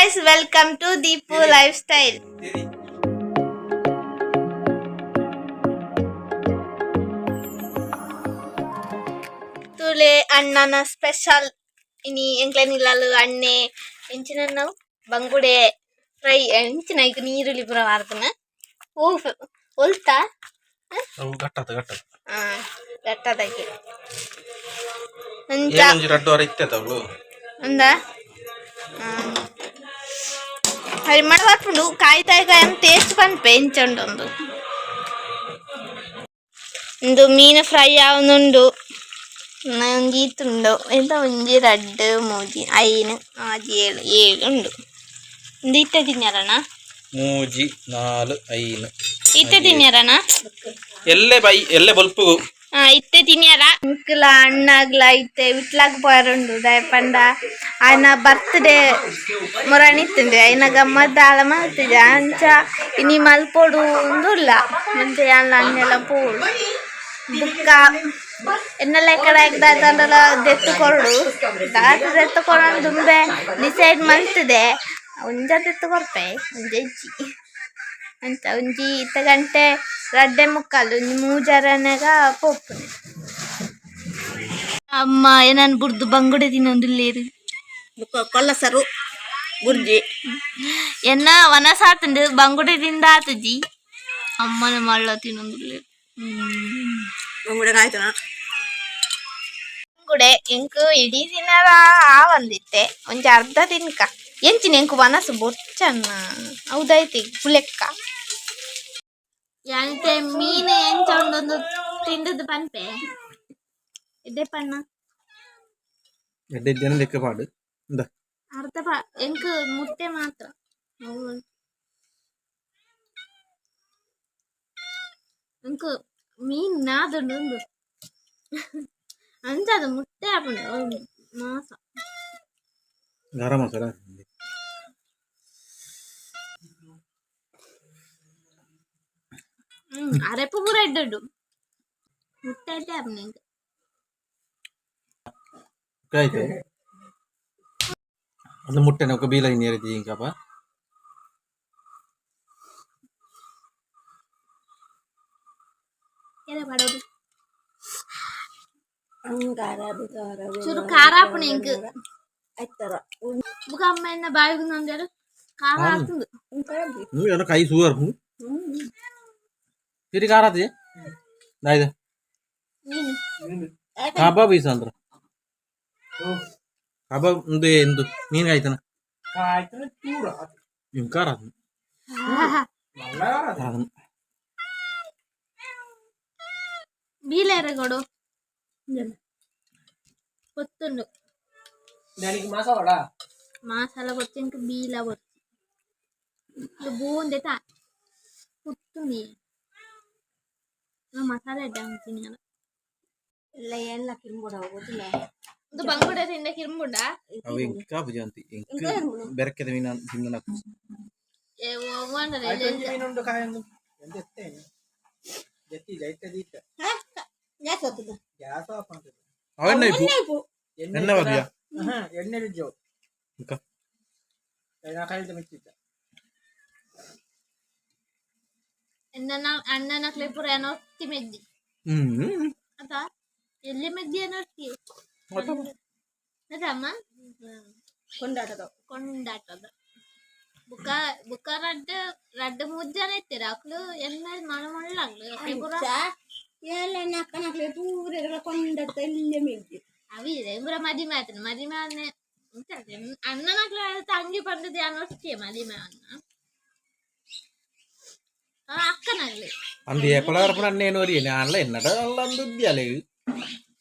Guys, welcome to Deepu lifestyle. ತುಲೆ ಅಣ್ಣನ special ಇನಿ ಎಂಕ್ಲೆನಿಲ್ಲಲು ಅಣ್ಣೆ ಎಂಚಿನ ಬಂಗುಡೆ ಫ್ರೈ ಎಂಚಿನ ಈಗ ನೀರುಳ್ಳಿ ಪೂರ ವಾರ್ದನ ಓ ಒಲ್ತಾ. ಅವು ಗಟ್ಟದ ಗಟ್ಟದ. ಹಾ, ಗಟ್ಟದಕ್ಕೆ ಅಂಚ. ಏನೊಂಜಿ ರಡ್ಡು ವಾರ ಇತ್ತೆ ಅವಳು. ఉందా? పరిమళ పట్టుడు కాయ కాయ ಟೇಸ್ಟ್ ಪನ್ಪೆ ಎಂಚುಂಡು. ಇಂದು ಮೀನು ಫ್ರೈ ಆವೊಂದುಂಡು. ಒಂಜಿ ತುಂಡು ಎಂತ ಒಂಜಿ ರಡ್ಡ್ ಮೂಜಿ ಐನ್ ಆಜಿ ಏಳು ಏಳು ಉಂಡು. ಇಂದು ಇತ್ತೆ ತಿನ್ಯರಣ. ಮೂಜಿ ನಾಲ್ ಐನ್. ಇತ್ತೆ ತಿನ್ಯರಣ. ಎಲ್ಲೆ ಬೈ ಎಲ್ಲೆ ಬೊಲ್ಪುಗು. ಆ ಇತ್ತೆ ತಿನ್ಯರ. ಅಂಕಲ ಅಣ್ಣಗ್ಲ ಇತ್ತೆ ವಿಟ್ಲಾಗ್ ಪೋಯರುಂಡು. ದಾಯೆ ಪಂಡ ಆಯ್ನ ಬರ್ತ್ಡೇ ಮುರಾಣಿ ಇತ್ತುಂಡು. ಐನ ಗಮ್ಮತ್ ದಾಲ ಮಲ್ತಿಜ. ಅಂಚ ಇನಿ ಮಲ್ಪೊಡು ಉಂದುಲ್ಲ ಮಂತೆ ಯಾನ್ಲ ಅಣ್ಣೆಲ ಪೋಡು. ಬುಕ್ಕ ಎನ್ನಲ ಕಡೆ ದಾದಂಡಲ ದೆತ್ತು ಕೊರಡು. ದಾದ ದೆತ್ತು ಕೊರಡು ದುಂಬೆ ಡಿಸೈಡ್ ಮಲ್ತದೆ. ಒಂಜ ದೆತ್ತು ಕೊರ್ಪೆ, ಒಂಜ ಇಜ್ಜಿ ಅಂಚ. ಒಂಜಿ ಇತ್ತ ಗಂಟೆ ರಡ್ಡೆ ಮುಕ್ಕಾಲು, ಒಂಜಿ ಮೂಜರನಾಗ ಪೋಪುನೆ. ಅಮ್ಮ ಏನನ್ ಬುಡ್ದು ಬಂಗುಡೆ ತಿನ್ನೊಂದುಲ್ಲೇರು. ಬೊಕ್ಕ ಕೊಲ್ಲಸರು ಬುರ್ಜಿ. ಎನ್ನ ವನಸಾತುಂಡು, ಬಂಗುಡೆ ತಿಂದಾತುಜಿ. ಅಮ್ಮನ ಮಳ್ಳ ತಿನ್ನೊಂದುಲ್ಲೇರು. ಬಂಗುಡೆ ಕಾಯ್ತನ. ಬಂಗುಡೆ ಎಂಕ್ ಇಡೀ ತಿನ್ನರ ಆವಂದಿತ್ತೆ, ಒಂಜಿ ಅರ್ಧ ತಿನ್ಕ. ಎಂಚಿನ ಎಂಕ್ ವನಸು ಬೊರ್ಚನ್ನ ಹೌದಾಯ್ತು ಪುಲೆಕ್ಕ. ಯಾನಿತೆ ಮೀನು ಎಂಚ ಉಂಡೊಂದು ತಿಂದದ್ದು ಪನ್ಪೆ ಎಡ್ಡೆ ಪಣ್ಣ. ಎಡ್ಡೆ ಇದ್ದೇನೆ ಲೆಕ್ಕ ಪಾಡು ಇಂದ. ಅರ್ಧ ಪಾ ಎಂಕ್ ಮುಟ್ಟೆ ಮಾತ್ರ ಅವು. ಎಂಕ್ ಮೀನ್ ನಾದುಂಡು ಉಂದು ಅಂಚದ ಮುಟ್ಟೆ ಆಪುಂಡು ಅವು ಮಾಸ. ಗರಂ ಮಸಾಲ. ಅರೆಪು ಪೂರ ಎಡ್ಡೆ ಮುಟ್ಟೆ ಎಡ್ಡೆ ಆಪುಂಡು ಎಂಕ್. ಆಯ್ತು, ಅದು ಮುಟ್ಟೆನ ఒక ಬೀಲ ನೀರು ಇಂಕಪ್ಪ. ಎಲೆ ಪಾಡೋದು ಚೂರು ಖಾರ ಆಪುಂಡು ಎಂಕ್. ಐತರ. ಬುಕ್ಕ ಅಮ್ಮ ಎನ್ನ ಬಾಯಿಗೆ ನಂಜಾರು ಖಾರ ಆಗ್ತದೆ. ಎಲ್ಲ ಕೈ ಸೂರ್ ತಿರಿ ಖಾರ ಆತಿ ದಾಯ್ದ. ಮೀನು. ಕಬಾಬ್ is ಅಂದ್ರ ಕಬಾಬ್ ಒಂದು ಎಂದು ಮೀನು ಕಾಯ್ತಾನ ಖಾರ ಆತು. ಬೀಲ ಕೊಡು ಗೊತ್ತುಂಡು. ಮಸಾಲ ಬೊಚ್ಚಿ ಇಂಕ ಬೀಲ ಬೊಚ್ಚಿ ಇದು ಬೂಂದೆ ತಾ ಕುತ್ತುಂದಿ ಮಸಾಲೆ ಎಡ್ಡೆ ಅಂತೀನಿ. ಎಲ್ಲ ಎಲ್ಲ ಕಿಂಬುಡ ಗೊತ್ತಿಲ್ಲ. ಇದು ಬಂಗುಡೆ ತಿಂದ ಕಿರ್ಂಬುಂಡ. ಅವು ಇಂಕ ಪೂಜೆ ಇಂಕ ಬೆರಕೆದ ಮೀನು ತಿಂದನ. ಏ ಒವ್ವಂಡಲ. ಗ್ಯಾಸ್ ಹೊತ್ತದ. ಅವೆನ್ನ ಇಪ್ಪು ಎಣ್ಣೆ ಬದಿಯಾ ಇಂಕ. ಎನ್ನ ಅಣ್ಣನ ಪೂರ ಏನೋ ಮೆದ್ದಿ. ಅತ ಎಲ್ಲಿ ಮೆದ್ದಿ ಏನೋ ಅಮ್ಮ. ಕೊಂಡಾಟದ. ಕೊಂಡಾಟದ ಬುಕ್ಕ ಬುಕ್ಕ ರಡ್ಡ್ ರಡ್ಡ್ ಮೂಜ್ ಜನ ಇತ್ತೆರ್ ಅಕ್ಲು ಎನ್ನ ಮಣ ಮಳ್ಳಾಗ್ಲು ಅಕ್ಲು ಪೂರ. ಎಲ್ಲ ಅಕ್ಕನಕ್ಲೆ ಪೂರ ಕೊಂಡಾಟ ಎಲ್ಲ ಮೆಗ್ಗಿ. ಅವಿ ಪೂರ ಮದಿಮೆ ಆಯ್ತು. ಮದಿಮೆ ಆದ್ನೆ ಅಣ್ಣನಕ್ಲೆ ತಂಗಿ ಪಂಡದ ಅನ್ನೋಷ್ಟೇ ಮದಿಮೆ ಅನ್ನ ಅಕ್ಕನಾಗ್ಲಿ. ಅಂದು ಏಪಳ ಬರ್ಪುನ ಅಣ್ಣ ಏನು ವರಿ ನಾನ್ಲ ಎನ್ನಡ ಅಲ್ಲ ಅಂದು ಇದ್ಯಾಲೆ.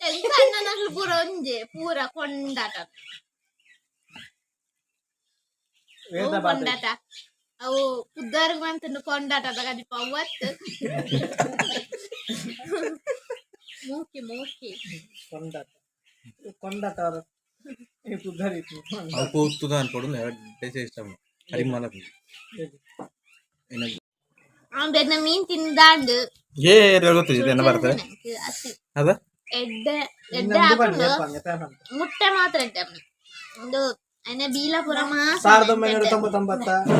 ಎಂತ ಅಣ್ಣನಕ್ಲು ಪೂರ ಒಂಜೆ ಪೂರ ಕೊಂಡಾಟ ಅವು ಕೊಂಡಾಟ ಅವು ಪುದ್ದಾರ್ಗ್ ಮಂತುಂಡು ಕೊಂಡಾಟದ ಕಜಿಪ ಅವತ್ತು ಮೂಕಿ ಮೂಕಿ. ಕೊಂಡಾಟ ಅವು ಪೋತುದ ಅನ್ಕೊಡು ಎಡ್ಡೆ ಇಷ್ಟ ಹರಿಮಲ. ಅವ್ನು ಬೆನ್ನ ಮೀನ್ ತಿಂದಾಂಡು. ಏ ಗೊತ್ತಿದೆ ಎನ್ನ ಬರ್ತದೆ. ಅತಿ. ಅದ. ಎಡ್ಡೆ ಎಡ್ಡೆ ಹಾಕೊಂಡು ಮುಟ್ಟೆ ಮಾತ್ರ ಎಡ್ಡೆ. ಒಂದು ಅಯ್ನ ಬೀಲಾಪುರ 1999.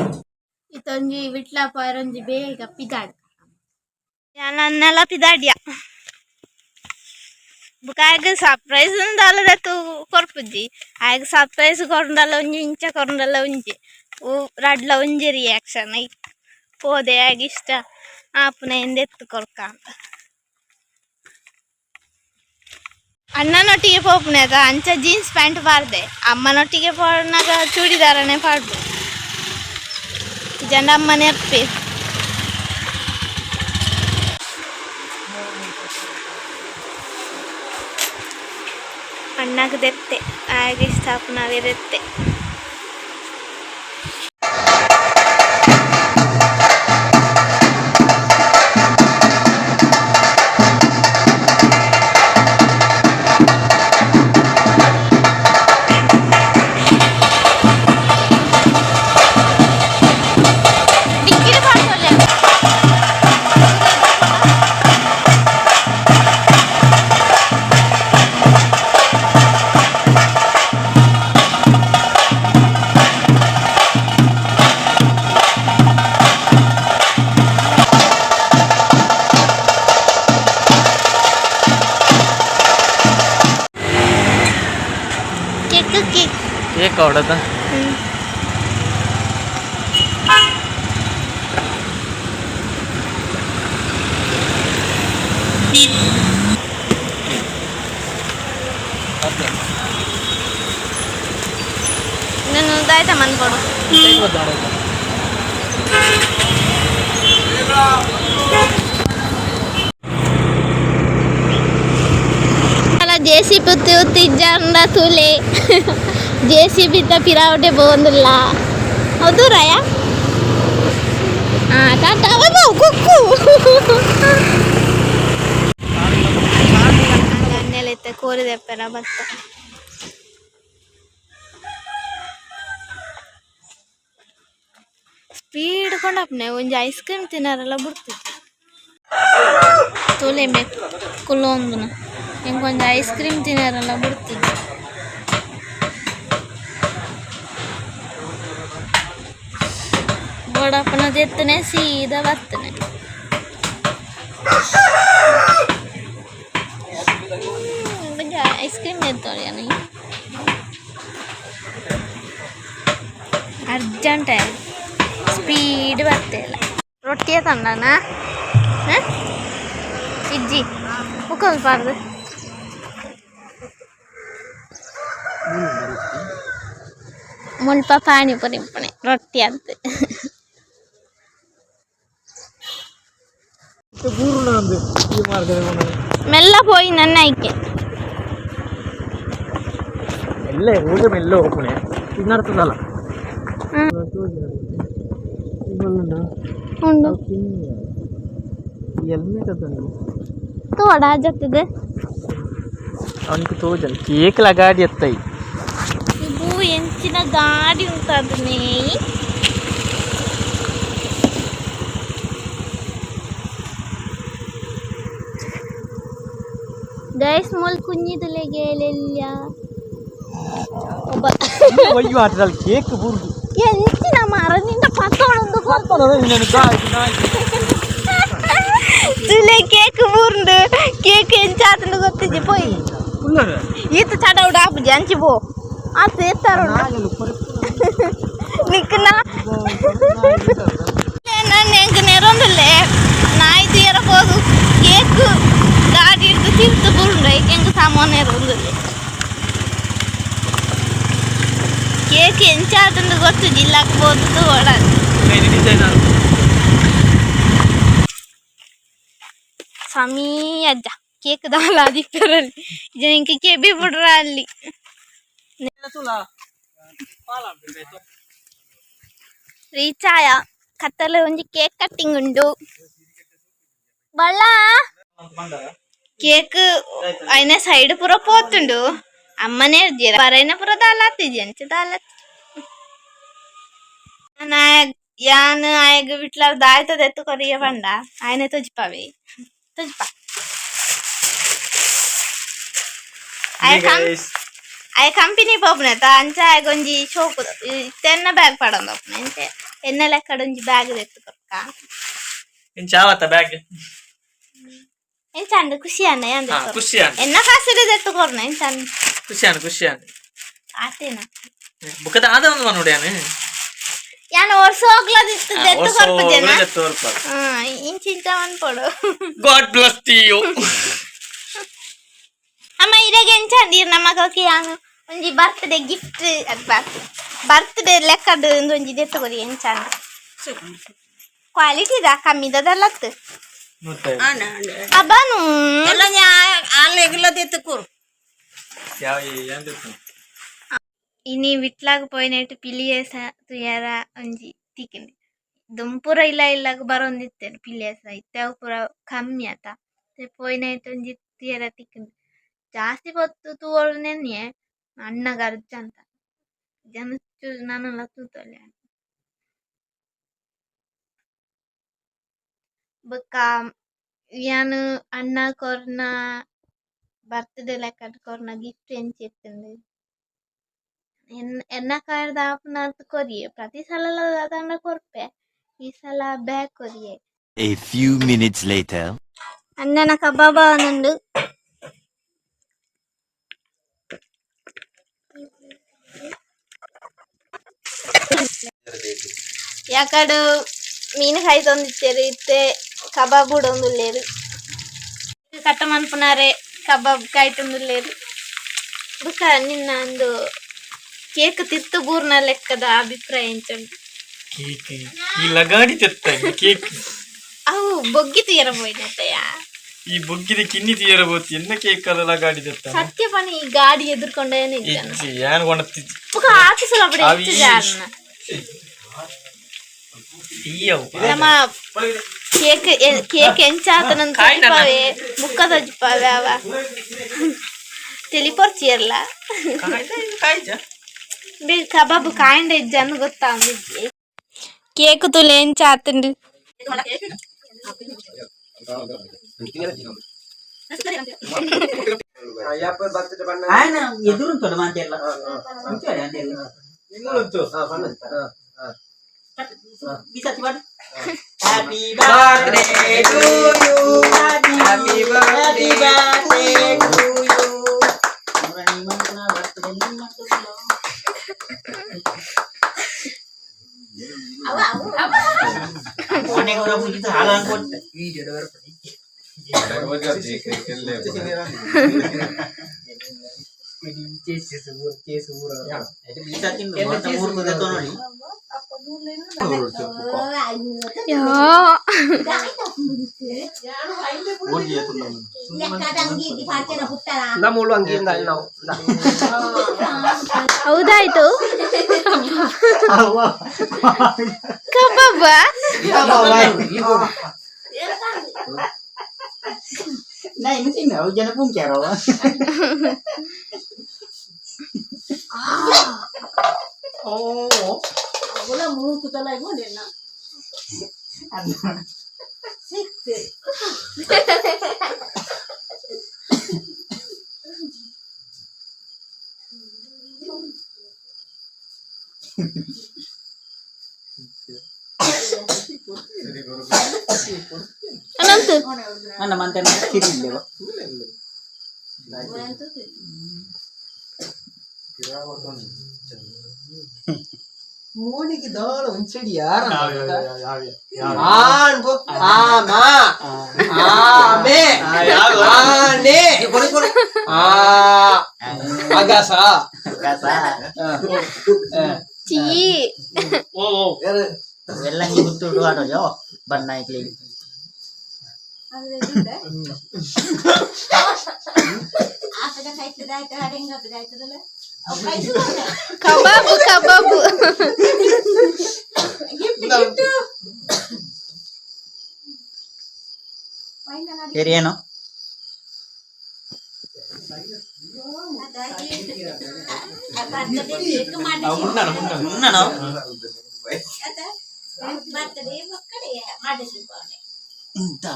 ಇತ್ತೊಂಜಿ ವಿಟ್ಲ ಪೋಯರೊಂಜಿ ಬೇಗ ಪಿದಾಡ್ ಅನ್ನೆಲ್ಲ ಪಿದಾಡ್ಯ. ಬುಕ್ಕ ಆಯಗ್ ಸರ್ಪ್ರೈಸ್ ದಾಲದ ತೂ ಕೊರ್ಪುಜಿ. ಆಯಗ್ ಸರ್ಪ್ರೈಸ್ ಕೊರಂಡಲ ಒಂಜಿ, ಇಂಚ ಕೊರಂಡಲ ಒಂಜಿ, ಓ ರಡ್ಲ ಒಂಜಿ ರಿಯಾಕ್ಷನ್. ಪೋದೆ ಆಯಗ್ ಇಷ್ಟ ಆಪುನ ಎಂದೆತ್ತು ಕೊರ್ಕ ಅಂತ. ಅಣ್ಣನೊಟ್ಟಿಗೆ ಪೋಪುನೆ ಅಂಚ ಜೀನ್ಸ್ ಪ್ಯಾಂಟ್ ಪಾಡ್ದೆ. ಅಮ್ಮನೊಟ್ಟಿಗೆ ಪೋನಾಗ ಚೂಡಿದಾರನೆ ಪಾಡ್ದು ಜನ ಅಮ್ಮನೆ ಅಪ್ಪೆ. ಅಣ್ಣಗೆ ದೆತ್ತೆ, ಆಗ ಇಷ್ಟ ಆಪುನವೇ ದೆತ್ತೆ. ಡಿಕ್ಕಿಡ್ ಪಾಡ್ದೊಲ್ಲೆ. Cake cake. Cake ಅವಡದ. ನಾನು ದಾಯ್ತ ಮನ್ಕೊಡು. ಅಲ್ಲ, ಜೆ ಸಿ ಪುತ್ತಿ ಉತ್ತಿಜ್ಜಂಡ ತುಲೆ, ಜೆ ಸಿ ಬಿತ್ತ ಪಿರಾವಟೆ ಪೋವೊಂದುಲ್ಲ. ಹೌದು ರಾಯ. ಹಾಂ, ಟಾಟಾ. ಕುಕ್ಕು ಅನ್ನೆಲೈತೆ ಕೋರಿದೆಪ್ಪೆನ ಭತ್ತ. ಸ್ಪೀಡ್ ಕೊಂಡಪ್ಪನೆ ಒಂಜಿ ಐಸ್ ಕ್ರೀಮ್ ತಿನ್ನರೆಲ್ಲ ಬಿಡ್ತಿತ್ತು. ತೋಲೆ ಬೇಕು ಕುಲ್ಲೊಂದುನ ಎಂಕೊಂಜಿ ಐಸ್ ಕ್ರೀಮ್ ತಿನ್ನರೆಲ್ಲ ಬಿಡ್ತಿತ್ತು. ಬೋಡಪ್ಪನ ಎತ್ತನೆ ಸೀದಾ ಬರ್ತನೆ. ಐಸ್ ಕ್ರೀಮ್ ಎತ್ತೋಳಿ. ಅರ್ಜೆಂಟ್ ಸ್ಪೀಡ್ ಬರ್ತಿಲ್ಲ. ರೊಟ್ಟಿಯ ತಂಡನ ಇಜ್ಜಿ ಮುಕ್ಕಲ್ಬಾರ್ದು. ಮುಲ್ಪ ಪಾನಿಪುರಿ ಇಪ್ಪಣೆ, ರೊಟ್ಟಿ ಅಂತ. ಮೆಲ್ಲ ಪೋಯಿ ನನ್ನ ಐಕೆ. ಎಲ್ಲ ಊಟ ಮೆಲ್ಲ ಹೋಗ್ಪುಣೆ ತಿನ್ನರ್ತದಲ್ಲ. ಉಂಡು. ಹೆಲ್ಮೆಟ್ ಅದ. ತೋಡ ಜತ್ತದೆ. ಅವನಿಗೆ ತೋಜನ್ ಕೇಕ್ಲ ಗಾಡಿ ಎತ್ತೈ. ಇವು ಎಂಚಿನ ಗಾಡಿ ಉಂಟದನೇ. ಗೈಸ್, ಮುಲ್ ಕುഞ്ഞിതുಲೆಗೆ ಒಬ್ಬ. ಅಯ್ಯೋ, ಆಟದಲ್ಲಿ ಕೇಕ್ ಬುರ್ದು. ಎಂಚಿನ ಮರ ನಿಂದ ಪತ್ತೊಂದು. ತುಲೆ, ಕೇಕ್ ಬೂರ್ಂಡು. ಕೇಕ್ ಎಂಚಾತಂದು ಗೊತ್ತಿಜ್ಜಿ. ಪೋಯಿ, ಈತ ಚಡ ಉಡ ಆಪುಜಿ. ಅಂಚಿ ಪೋ. ಆತ ಎತ್ತಾರ ನಿಕ್ಕನ ನನ್ನ ಎಂಕ್ ನೆರೊಂದುಲ್ಲೆ. ನಾಯಿ ತೀರ ಪೋದು ಕೇಕ್ ಗಾಡಿ ಹಿಡ್ದು ತಿರ್ತು ಬೂರ್ಂಡು. ಐಕ್ ಎಂಕ್ ಸಾಮಾನು ನೆರೊಂದುಲ್ಲೆ. ಕೇಕ್ ಎಂಚಾತಂದು ಗೊತ್ತಿಜ್ಜಿ. ಇಲ್ಲಾಕ್ ಪೋದು ತೋಡ. ಸ್ವಾಮಿ ಅಜ್ಜ, ಕೇಕ್ ದಾಲ ಅದಿಪ್ಪರಲ್ಲಿ ಇಂಕ ಕೆಬಿ ಬಿಡ್ರ ಅಲ್ಲಿ. ರೀಚ್ ಆಯ. ಕತ್ತಲೆ ಒಂಜಿ ಕೇಕ್ ಕಟ್ಟಿಂಗ್ ಉಂಡು. ಬಳ್ಳ ಕೇಕ್ ಐನ ಸೈಡ್ ಪೂರ ಪೋತುಂಡು. ಅಮ್ಮನೇ ಇರ್ಜಿರ ಪರೈನ ಪೂರ ದಾಲಾತಿಜಿ. ಅಂಚ ದಾಲಾತಿ ಯಾನ್ ಆಯಗ್ ವಿಟ್ಲಾರ್ ದಾಯ್ತದ ಎತ್ತು ಕೊರಿಯ ಪಂಡ ಆಯನೆ ತೊಜ್ಪಾವೆ ತೊಜ್ಪ. ಆಯ ಆಯ ಕಂಪನಿ ಪೋಪುನೆತ ಅಂಚ ಆಯಗೊಂಜಿ ಶೋಕು ಇತ್ತೆ ಬ್ಯಾಗ್ ಪಾಡೊಂದು ಎಂಚೆ ಎನ್ನ ಲೆಕ್ಕಡ್ ಒಂಜಿ ಬ್ಯಾಗ್ ದೆತ್ತು ಕೊರ್ಕ. ಇಂಚ ಆವತ್ತ ಬ್ಯಾಗ್? ಎಂಚ ಅಂಡ್ ಖುಷಿ ಅಣ್ಣ ಯಾನ್ ಹಾ. ದೆತ್ತು. ಖುಷಿ ಆಂಡ್. ಎನ್ನ ಕಾಸಿಡ್ ದೆತ್ತು ಕೊರ್ನ ಎಂಚ ಅಂಡ್? ಖುಷಿ ಆಂಡ್, ಖುಷಿ ಆಂಡ್. ಆತೇನ. ಬುಕ್ಕದ ಆದ ಒಂದು ನೋಡ್ಯಾನ. ಯಾನ್ ವರ್ಷ ಹೋಗ್ಲದಿತ್ತು ದೆತ್ತು ಕೊರ್ಪುಜೆನ. ತೋರ್ಪ. ಹಾ, ಇಂಚ ಇಂಚ ಮನ್ಪೊಡು. God bless you. ಅಮ್ಮ, ಇರೆಗ್ ಎಂಚ ಅಂಡ್? ಇರ್ ನಮಗೋಕೆ ಯಾನ್ ಒಂಜಿ ಬರ್ತ್ಡೇ ಗಿಫ್ಟ್, ಅದ್ ಬರ್ತ್ಡೇ ಲೆಕ್ಕಡ್ ಒಂಜಿ ದೆತ್ತು ಕೊರಿ. ಎಂಚ ಅಂಡ್? ಕ್ವಾಲಿಟಿ ದಾ ಕಮ್ಮಿದದಲ್ಲತ್ತು. ಅಬ್ಬಾನು. ಎಲ್ಲ ಆಲೆಗ್ಲದಿತ್ತು. ಯಾವ? ಇನಿ ವಿಟ್ಲಾಗ್ ಪೋಯಿನೆಟ್ ಪಿಲಿಯೇಸ ತೂಯರ ಒಂಜಿ ತಿಕ್ಂಡ್. ದುಂಪುರ ಇಲ್ಲ ಇಲ್ಲಗ್ ಬರೊಂದಿತ್ತೆರ್ ಪಿಲಿಯೇಸ, ಇತ್ತೆ ಅವು ಪೂರ ಕಮ್ಮಿ ಅತ. ಪೋಯಿನೈಟ್ ಒಂಜಿ ತೂಯರ ತಿಕ್ಂಡ್. ಜಾಸ್ತಿ ಪೊತ್ತು ತೂವೊಡು ನೆನ್ನೆ ಅಣ್ಣಗ್ ಅರ್ಜಂತ ಜನ ನನಲ ತೂತೊಲಿ. ಬೊಕ್ಕ ಯಾನ್ ಅಣ್ಣ ಕೊರ್ನ ಬರ್ತ್ಡೇ ಲೆಕ್ಕಡ್ ಕೊರ್ನ ಗಿಫ್ಟ್ ಎಂಚ ಇತ್ತುಂಡು? ಎನ್ನ ಕೈರ್ದ್ ಆಪುನಾತ್ ಕೊರಿಯೆ. ಪ್ರತಿ ಸಲಲ ದಾದಾಂಡ ಕೊರ್ಪೆ, ಈ ಸಲ bag ಕೊರಿಯೆ. A few minutes later. ಅಣ್ಣನ ಕಬಾಬ ಆವೊಂದುಂಡು. ಯಾಕಡು ಮೀನು ಕಾಯ್ತೊಂದಿತ್ತೆರ್, ಇತ್ತೆ ಕಬಾಬ್ ಉಡೊಂದುಲ್ಲೆರ್. ಕಟ್ಟ ಮನ್ಪುನಾರೆ ಕಬಾಬ್ ಕಾಯ್ತೊಂದುಲ್ಲೆರ್. ಬೊಕ ನಿನ್ನ ಒಂದು ಕೇಕ್ ತಿರ್ತು ಬೂರ್ನ ಲೆಕ್ಕದ ಅಭಿಪ್ರಾಯ ಎಂಚುಂಡು? ಕೇಕ್ ಈ ಲಗಾಡಿ ತೆತ್ತ ಕೇಕ್. ಅವು ಬೊಗ್ಗಿ ತೂಯರ ಪೋಯಿನತೆಯ. ಈ ಬೊಗ್ಗಿದ ಕಿನ್ನಿ ತೀಯರ ಬೋತಿ ಎನ್ನ ಕೇಕ್ ಅಲ್ಲ ಲಗಾಡಿ ತೆತ್ತ. ಸತ್ಯ ಪನಿ, ಈ ಗಾಡಿ ಎದುರ್ಕೊಂಡೇನೆ ಇದ್ದಾನ. ಇಜ್ಜಿ, ಯಾನ್ ಕೊಣತಿಜ್ಜಿ. ಬೊಕ ಆತು ಸಲ ಬಡೆ ಹೆಚ್ಚು ಜಾರ್ನ. ಈಯವು. ನಮ್ಮ ಕೇಕ್ ಕೇಕ್ ಎಂಚಾತನಂತ ತೋಜಿಪಾವೆ, ಬುಕ್ಕ ತೋಜಿಪಾವೆ. ಅವ ತೆಲಿಪೊರ್ಚಿಯರ್ಲ. ಕಾಯ್ಜ. ಬೇ ಕಬಾಬ್ ಕಾಂಡ ಇಜ್ಜಂದು ಗೊತ್ತಾಂದಿಜ್ಜಿ. ಕೇಕ್ ತುಲೆ ಎಂಚ ಆತುಂಡು? ఆయన ఎదురుంటాడు మాంతెల్ల ఉంచాడు అంతెల్ల. Happy birthday to you, happy birthday to you. অনেক ওরা বুঝি তো হালান করতে। ಯೋ. ಮೂಳು ಅಂಗಿ ನಾವು. ಹೌದಾಯ್ತು, ಕಬಾಬ. না এনে চিনি ওই জন্য পুঙ্কি আর. ಅವಳ ಮೂಕುತಲ ನಿನ್ನ ಸಿಕ್ತೆ. ಅನಂತ. ಅಣ್ಣ ಮಂತೆ ಸಿರಿಲ್ಲೇವ. ಮೋನಿಗೆ ದಾಳ ಒಂಚಡಿ ಯಾರ ಆನ್ಕೋ ಆಮಾ ಆಮೆ ಆನೆ ಆ ಅಗಸ. ಚೀ. ಓ ಓ. ಎಲ್ಲ ಗುತ್ತುಡು ಆಡೋಜೋ ಬಣ್ಣ ಇಕ್ಲಿ. ಕಬಾಬ್ ಕಬಾಬ್. ಸರಿ ಏನು? ಮುನ್ನಣ. ಇಂತ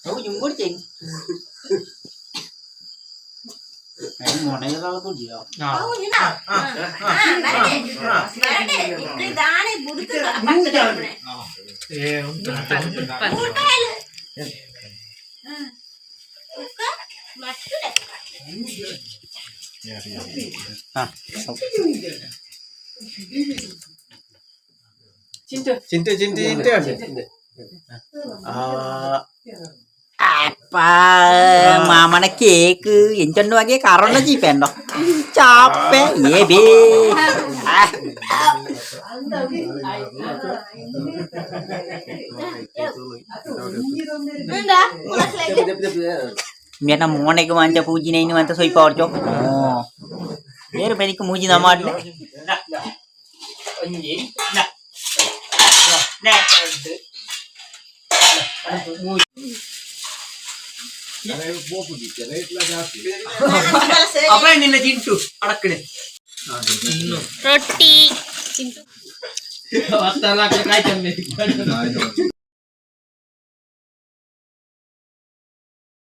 ಅವು ಇಂಗೊಡ್ತೀನಿ. ದಾನೆ ಬುಡ್ತು ಬರ್ತದೆ. ಏ ಉಂಟು. ಊಟ. ಚಿಂಟು ಚಿಂಟು ಚಿಂಟು. ಆ. ಅಪ್ಪ, ಮಾಮನ ಕೇಕ್ ಎಂಚೊಂಡು ವಗೆ ಕರೋನ ಜೀಪೆಂಡೋ ಚಾಪೆ ಏ ಬೇ. ಮೇನ ಮೋನೆಗ್ ಮಂಚ ಪೂಜಿನ ಇನ್ನು ಅಂತ ಸೊಯ್ಪ ಅವರ್ಚೋ ಬೇರೆ ಬೆನಿಕ್ ಮೂಜಿನ ಮಾಡ್ಲೆ. ಒಂಜಿ, ಅಪ್ಪ ನಿನ್ನ ಚಿಂಟು ಅಡಕ್ಕಡೆ. ರೊಟ್ಟಿ. ಕಾಯ್ತಮ್ಮೆ.